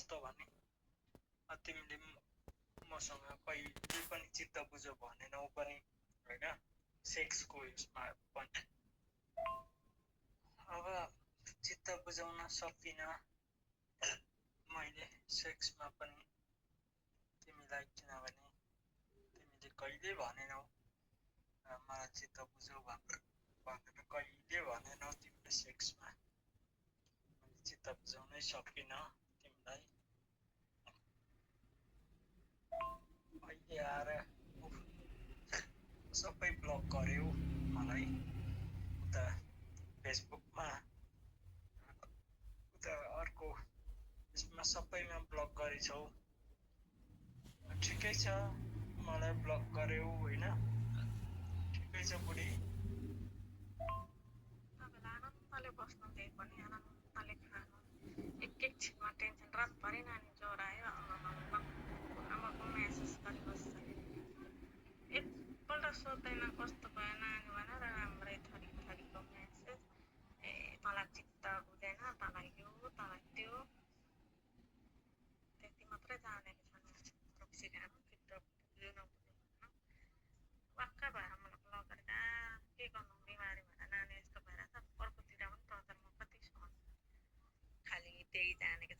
कस्तो भने तिमीले मसँग कहिले पनि चित्त बुझ्यो भनेनौ पनि होइन सेक्सको यसमा पनि अब चित्त बुझाउन सकिनँ मैले सेक्समा पनि तिमीलाई किनभने तिमीले कहिले भनेनौ मलाई चित्त बुझाउ भनेर कहिले भनेनौ तिमीले सेक्समा मैले चित्त बुझाउनै सकिनँ तिमीलाई अहिले आएर सबै ब्लक गर्यो मलाई उता फेसबुकमा उता अर्को यसमा सबैमा ब्लक गरेछौ ठिकै छ मलाई ब्लक गर्यौ होइन ठिकै छ बुढी तपाईँलाई आनन्दले बस्नु त्यही पनि आनन्दले खानु एकछिनमा टेन्सन रातभरि नानी जोरायो आमाको मेसेज गरिबस्छ एकपल्ट सोध्दैन कस्तो भयो नानी भनेर राम्रै थरी थरीको मेसेज तँलाई चित्त बुझेन तँलाई यो तँलाई त्यो त्यति मात्रै जानेको छ रक्सी खानु चित्त बुझ्यो नबुझ्यो भन्नु वाक्क भएर मलाई ब्लक गरेर के गर्नु बिमारी भएर नानी यस्तो भएर अर्कोतिर पनि टर्चर म कति सहन्छु खालि त्यही जानेको